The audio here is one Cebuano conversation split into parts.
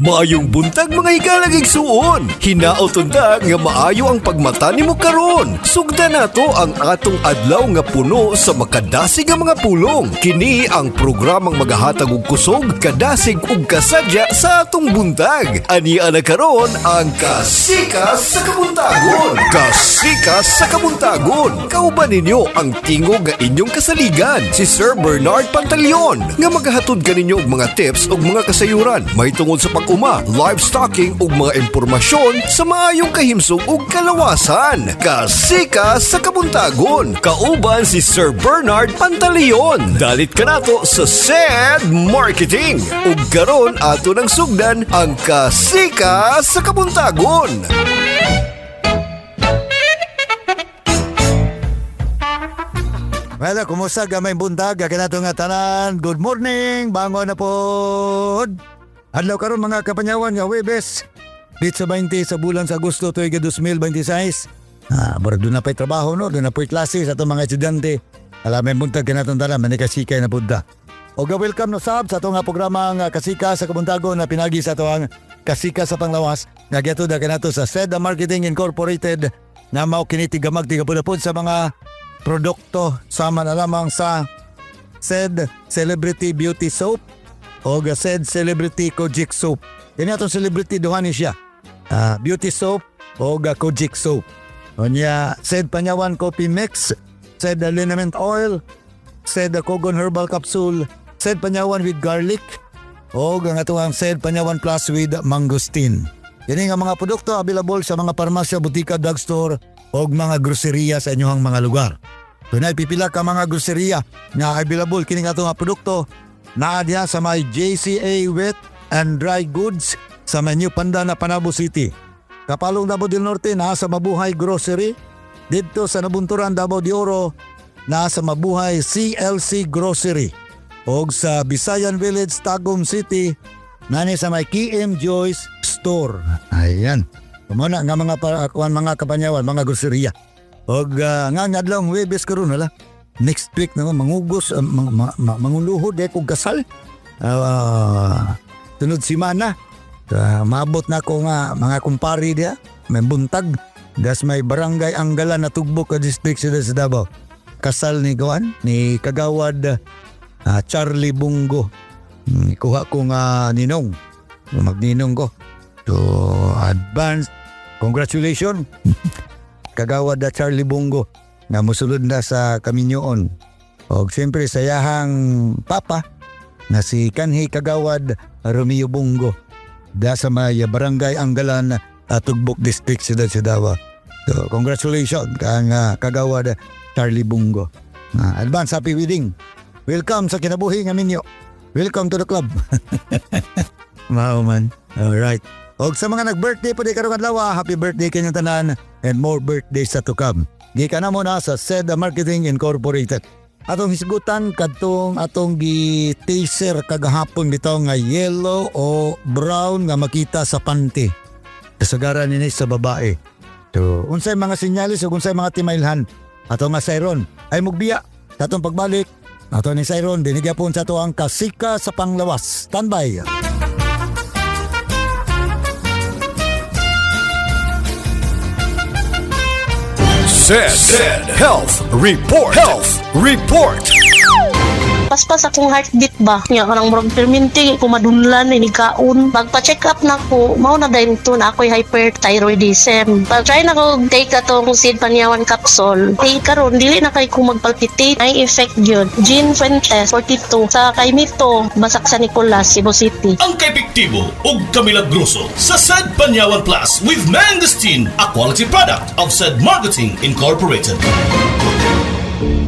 Maayong buntag, mga higalang igsuon. Hinaot unta nga maayo ang pagmata nimo karon. Sugda nato ang atong adlaw nga puno sa makadasig nga mga pulong. Kini ang programang magahatag og kusog, kadasig ug kasadya sa atong buntag. Ani na karon ang Kasika sa Kabuntagon. Kasika sa Kabuntagon. Kauban ninyo ang tingog nga inyong kasaligan, si Sir Bernard Pantaleon, nga magahatod kaninyo og mga tips ug mga kasayuran mahitungod sa pag-uma, livestocking ug mga impormasyon sa maayong kahimsog ug kalawasan. Kasika sa Kabuntagon. Kauban si Sir Bernard Pantaleon. Dalit kanato sa SED Marketing. Ug karon ato nang sugdan ang Kasika sa Kabuntagon. Well, kumusta gamay buntag kanato nga tanan. Good morning, bangon na pod. Adlaw karon, mga kapanyawan, nga Webes. Dito sa 20 sa bulan sa Agosto tuig 2026. Ah, murag doon na pa'y trabaho, no, doon na pa'y klase sa atong mga estudyante. Alam may buntag kanatong tanan, manikasikay na pud ta. O welcome no sab sa atong nga programa nga Kasika sa Kabuntagon na pinagi sa atong Kasika sa Panglawas nga gihatod na kanato sa SEDA Marketing Incorporated na mao kini tigamag tigapud sa mga produkto sama na lamang sa SED Celebrity Beauty Soap o ga SED Celebrity Kojic Soap. Kini atong celebrity, duha ni siya. Ah, beauty soap o ga Kojic Soap. Unya SED Panyawan Coffee Mix, SED Liniment Oil, SED Kogon Herbal Capsule, SED Panyawan with Garlic, o ang atong SED Panyawan Plus with Mangosteen. Kini nga mga produkto available sa mga parmasya, butika, drugstore o mga groceria sa inyong mga lugar. Dunay pipila ka mga groceria nga available kini nga atong mga produkto. Naa diha sa may JCA Wet and Dry Goods sa may New Pandan na Panabo City. Kapalong, Davao del Norte, naa sa Mabuhay Grocery. Didto sa Nabunturan, Davao de Oro, naa sa Mabuhay CLC Grocery. Og sa Bisayan Village, Tagum City, naa ni sa may KM Joyce Store. Ayan. Mao na nga mga kuan, mga kapanyawan, mga groceria. Og nga nga adlaw Huwebes karon, wala. Next week na mangugos manguluhod eh kog kasal. Sunod simana. Maabot na ko nga mga kumpare diya, may buntag. Das may barangay Angala na Tugbok ka district sila sa Davao. Kasal ni Gawan, ni Kagawad Charlie Bungo. Kuha ko nga ninong. Magninong ko. So, advance congratulations, Kagawad na Charlie Bungo nga musulod na sa kaminyoon. Og siyempre sa iyahang papa na si Kanhi Kagawad Romeo Bungo da sa may barangay Anggalan at Tugbok District, Ciudad Davao. So, congratulations kang Kagawad Charlie Bungo. Advance happy wedding. Welcome sa kinabuhi nga minyo. Welcome to the club. Mao man. Alright. Og sa mga nag-birthday po di karong adlaw, happy birthday kanyang tanan and more birthdays sa to come. Gikan na mo na sa SEDA Marketing Incorporated. Atong hisgutan kadtong atong gi-teaser kagahapon bitaw nga yellow o brown nga makita sa panty. Kasagaran ini sa babae. So, unsay mga sinyalis ug unsay mga timailhan? Ato nga sayron ay mugbiya. Sa atong pagbalik, ato ni sayron dinhi gyapon sa ato ang Kasika sa Panglawas. Standby. SED Health Report. Health Report. Paspas akong heartbeat ba. Nya kanang murag perminti ko madunlan ini kaon. Pagpa-check up na ko, mao na dayon to na ako'y hyperthyroidism. Pag try na ko take atong Seed Panyawan capsule. Ay karon dili na kay ko magpalpitate. Ay effect gyud. Jean Fuentes, 42, sa Kaymito, Basak San Nicolas, Cebu City. Ang kaepektibo ug kamilagroso sa SED Panyawan Plus with Mangosteen, a quality product of SED Marketing Incorporated.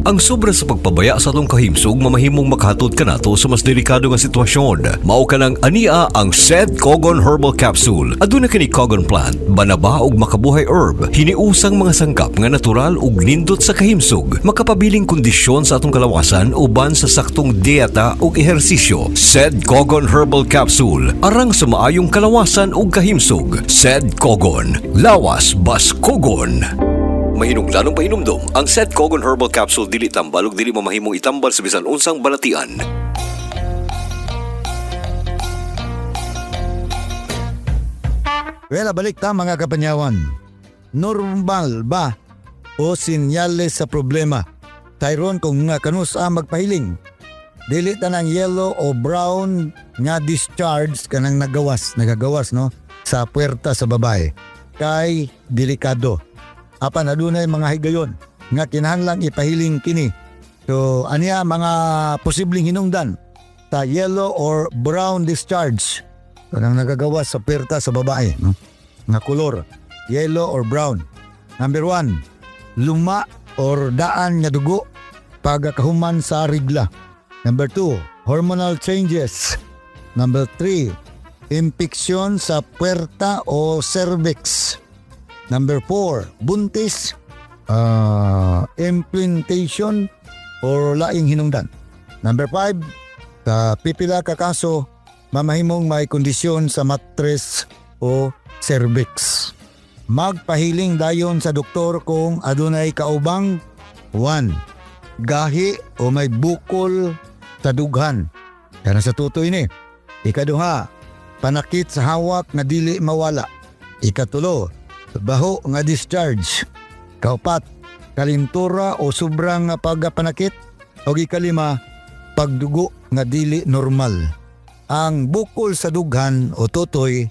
Ang sobra sa pagpabaya sa atong kahimsog mamahimong makahatod kanato sa mas delikado nga sitwasyon. Mao kanang ania ang SED Kogon Herbal Capsule. Aduna kini Kogon plant, banaba ug makabuhay herb, hiniusang mga sangkap nga natural ug nindot sa kahimsog, makapabiling kondisyon sa atong kalawasan uban sa saktong dieta ug ehersisyo. SED Kogon Herbal Capsule, arang sa maayong kalawasan ug kahimsog. SED Kogon, lawas bas Kogon. Mahinungdanong pahinumdom, ang SED Kogon Herbal Capsule dili tambal ug dili mamahimong itambal sa bisan unsang balatian. Well, balik ta, mga kapanyawan. Normal ba o sinyales sa problema? Tayron kung nga kanus-a magpahiling. Dili tanang yellow o brown nga discharge kanang nagawas, nagagawas, no, sa puwerta sa babae kay delikado. Apan adunay mga higayon nga kinahanglang ipahiling kini. So aniya mga posibleng hinungdan sa yellow or brown discharge kanang nagagawas sa puwerta sa babae, no, nga kolor yellow or brown. Number 1, luma or daan nga dugo pagkahuman sa rigla. Number 2, hormonal changes. Number 3, impeksyon sa puwerta o cervix. Number 4, buntis, implantation or laing hinungdan. Number 5, sa pipila ka kaso, mamahimong may kondisyon sa matres o cervix. Magpahiling dayon sa doktor kung adunay kaubang 1. Gahi o may bukol sa dughan. Kana sa tutoy ni. Ikaduha, panakit sa hawak nga dili mawala. Ikatulo, baho nga discharge. Kaupat, kalintura o sobrang pagpanakit. O ikalima, pagdugo nga dili normal. Ang bukol sa dughan o tutoy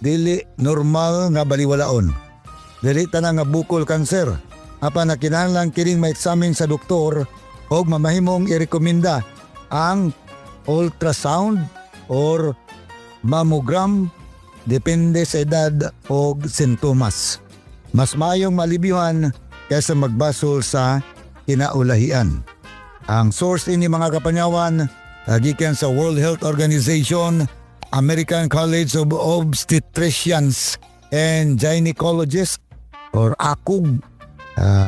dili normal nga baliwalaon. Dili tanan nga bukol kanser. Apan na kinahanglan kining ma-examine sa doktor og mamahimong irekomenda ang ultrasound or mammogram depende sa edad o sintomas. Mas maayong malibyuhan kaysa magbasol sa kinaulahian. Ang source ini, mga kapanyawan, gikan sa World Health Organization, American College of Obstetricians and Gynecologists or ACOG,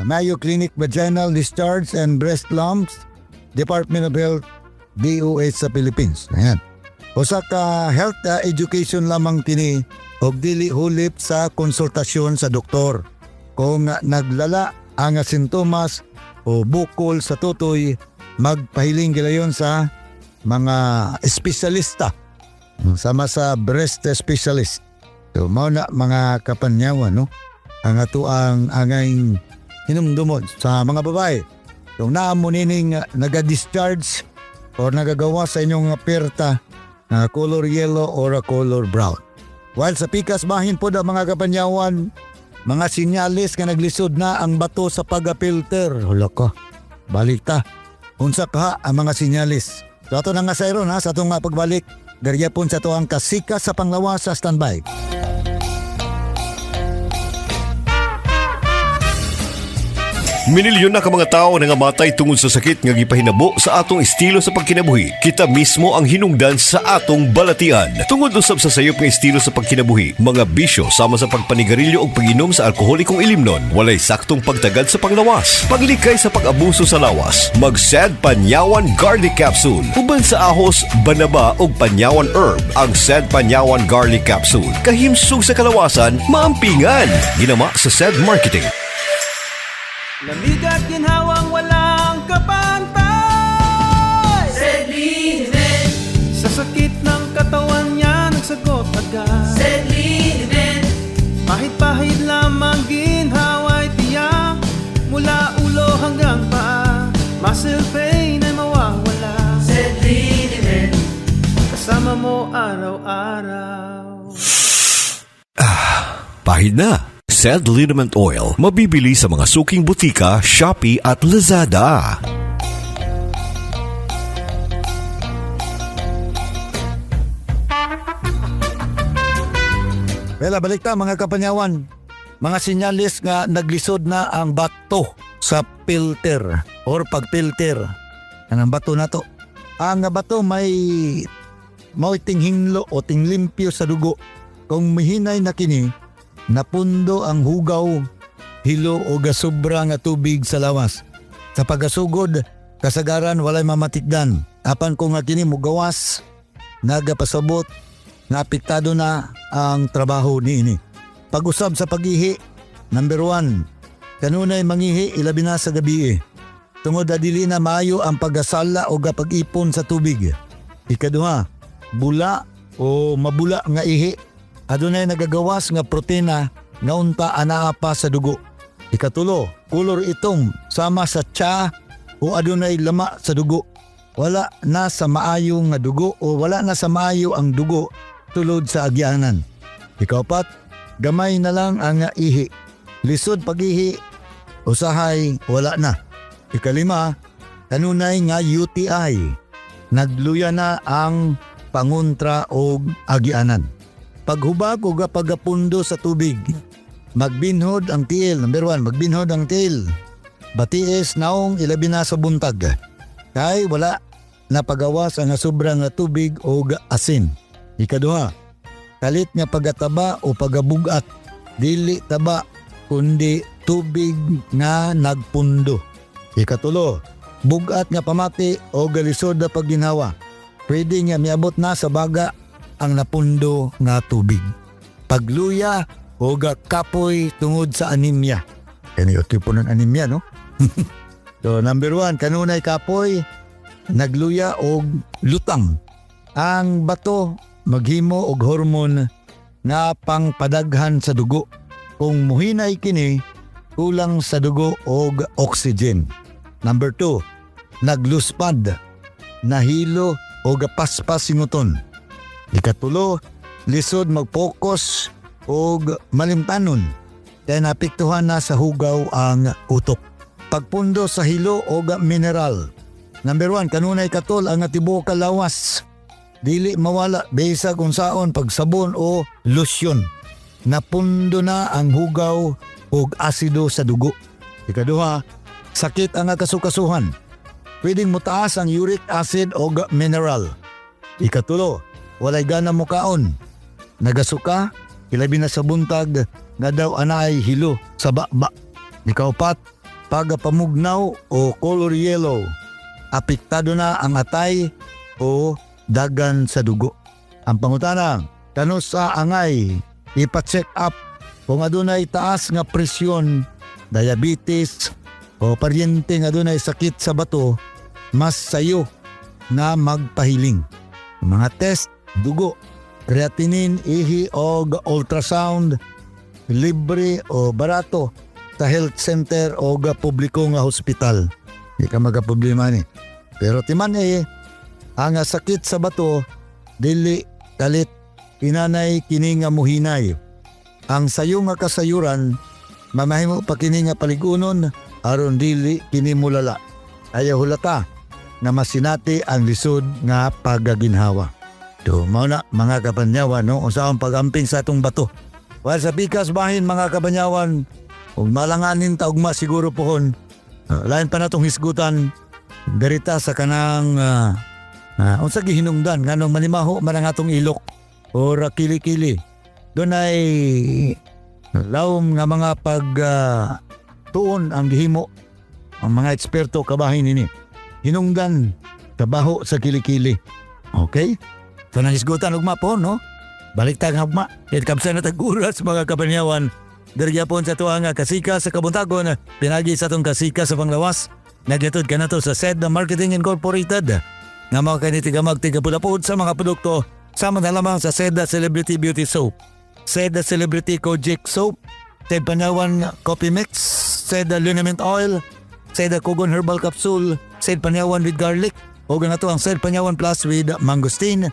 Mayo Clinic Vaginal Discharge and Breast Lumps, Department of Health, DOH sa Philippines. Ayan. Usa ka health education lamang kini og dili hulip sa konsultasyon sa doktor. Kung naglala ang sintomas o bukol sa tutoy, magpahiling gilayon sa mga espesyalista sama sa breast specialist. So mao na, mga kapanyawan, no, ang ato ang angay hinumdumon sa mga babae. Kung naa mo nining naga-discharge or nagagawa sa inyong perta na color yellow or a color brown. While sa pikas bahin po na, mga kapanyawan, mga sinyalis nga naglisod na ang bato sa pag-filter. Hala ka. Balik ta. Unsa ka ang mga sinyalis? So ato na nga sayron ha sa atong nga pagbalik. Diri pon sa atoang Kasika sa Panglawas sa standby. Minilyon na ka mga tao nga matay tungod sa sakit nga gipahinabo sa atong estilo sa pagkinabuhi. Kita mismo ang hinungdan sa atong balatian. Tungod usab sa sayop nga estilo sa pagkinabuhi, mga bisyo sama sa pagpanigarilyo ug pag-inom sa alkoholikong ilimnon, walay saktong pagtagad sa panglawas, paglikay sa pag-abuso sa lawas. Mag-Sad Panyawan Garlic Capsule. Uban sa ahos, banaba ug panyawan herb. Ang Sad Panyawan Garlic Capsule. Kahimsog sa kalawasan, maampingan. Ginama sa Sad Marketing. Lamig at ginhawang walang kapantay. Sa sakit ng katawan niya nagsagot agad. Pahid-pahid lamang ginhawa'y tiyak. Mula ulo hanggang paa, muscle pain ay mawawala. Kasama mo araw-araw. Pahid na. Said Liniment Oil. Mabibili sa mga suking butika, Shopee at Lazada. Well, balik ta, mga kapanyawan. Mga sinyalis nga naglisod na ang bato sa filter or pagfilter. Anong bato na to? Ang bato may mao'y tinghinlo o tinglimpyo sa dugo. Kung mihinay na kini, napundo ang hugaw, hilo o gasobra nga tubig sa lawas. Sa pagkasugod, kasagaran walay mamatikdan. Apan kung nga kini mugawas, nagapasabot nga apektado na ang trabaho niini. Pag-usab sa pag-ihi, number 1, kanunay mangihi ilabi na sa gabi. Tungod na dili na maayo ang pag-asala o pag-ipon sa tubig. Ikaduha, bula o mabula nga ihi. Adunay nagagawas nga protina nga unta anaa pa sa dugo. Ikatulo, kolor itom sama sa tsa o adunay lama sa dugo. Wala na sa maayo nga dugo o wala na sa maayo ang dugo tulod sa agyanan. Ikaupat, gamay na lang ang ihi. Lisod pagihi, usahay wala na. Ikalima, kanunay nga UTI. Nagluya na ang panguntra og agianan. Paghubag o pagapundo sa tubig. Magbinhod ang tiil. Number 1, magbinhod ang tiil. Batiis naong ilabi na sa buntag. Kay wala napagawas ang sobra nga tubig o asin. Ikaduha, kalit nga pagataba o pagabugat. Dili taba kundi tubig nga nagpundo. Ikatulo, bugat nga pamati o galisod na pagginhawa. Pwede nga miabot na sa baga ang napundo nga tubig. Pagluya o kapoy tungod sa anemia. Kani tipo ng anemia, no? So, number 1, kanunay kapoy, nagluya og lutang. Ang bato maghimo og hormone nga pangpadaghan sa dugo. Kung muhinay kini, kulang sa dugo og oxygen. Number 2, nagluspad, nahilo o gapaspas singuton. Ikatulo, lisod mag-focus og malimtanon kaya naapektuhan na sa hugaw ang utok. Pagpundo sa hilo o mineral. Number 1, kanunay katol ang tibuok lawas. Dili mawala bisag unsaon pagsabon o lotion. Napundo na ang hugaw og asido sa dugo. Ikaduha, sakit ang kasukasuhan. Pwedeng mutaas ang uric acid o mineral. Ikatulo, walay gana mukaon. Nagasuka, ilabi na sa buntag nga daw anay hilo sa baba. Ikaupat, pagapamugnaw o color yellow. Apektado na ang atay o dagan sa dugo. Ang pangutana, kano sa angay, ipa-check up kung adunay taas nga presyon, diabetes o paryente nga adunay sakit sa bato, mas sayo na magpahiling. Mga test, dugo, creatinine, ihi o ultrasound, libre o barato sa health center o publiko nga hospital. Di ka magaproblema ni. Pero timan eh, ang sakit sa bato, dili kalit inanay kini nga muhinay. Ang sayo nga kasayuran, mamahimo pa kini nga paligunon aron dili kini mulala. Ayaw hulata na masinati ang lisod nga pagaginhawa. So, mao na mga kabanyawan, no? Unsaon pag-amping sa atong bato. Well, sa pikas bahin mga kabanyawan, ug malanganin ta ugma siguro pohon. Lain pa natong hisgutan derita sa kanang unsa gihinungdan nganong manimaho man ang atong ilok or kili-kili. Dunay lawom nga mga pag tuon ang gihimo ang mga eksperto kabahin ini. Hinungdan trabaho sa kilikili. Okay? So nanghisgutan ugma po, no? Balik tag ugma. Kaya kabsa na tag oras mga kabanyawan. Diri gyapon sa tuwa nga kasika sa kabuntagon, pinagi sa atong kasika sa panglawas. Nagyatod ka na to sa SED Marketing Incorporated. Nga mga kanitigamag tigapulapod sa mga produkto sama na lamang sa Seda Celebrity Beauty Soap, Seda Celebrity Kojic Soap, Seda Panyawan Coffee Mix, Seda Liniment Oil, Seda Kugon Herbal Capsule, Seda Panyawan with Garlic, o nga to ang Seda Panyawan Plus with Mangosteen.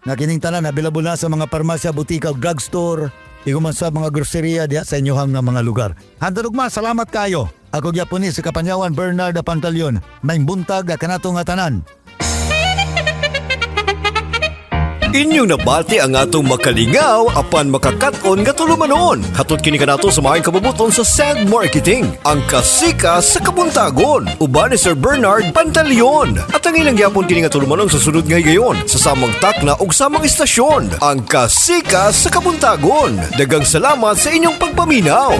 Na kining tanan available na sa mga parmasya, butika ug drugstore, iguman sa mga groceria diha sa inyohang nga mga lugar. Hantod ugma, salamat kayo. Ako gyapon ni si Kapanyawan Bernard Pantaleon. Maayong buntag kanato nga tanan. Inyong nabati ang atong makalingaw apan makakaton nga tulumanon. Hatod kini kanato sa maayong kabubuton sa Sag Marketing, ang kasika sa kabuntagon. Uban ni Sir Bernard Pantaleon. At ang ilang gyapon kini nga tulumanon sa sunod nga higayon sa samang takna ug samang istasyon, ang kasika sa kabuntagon. Dagang salamat sa inyong pagpaminaw.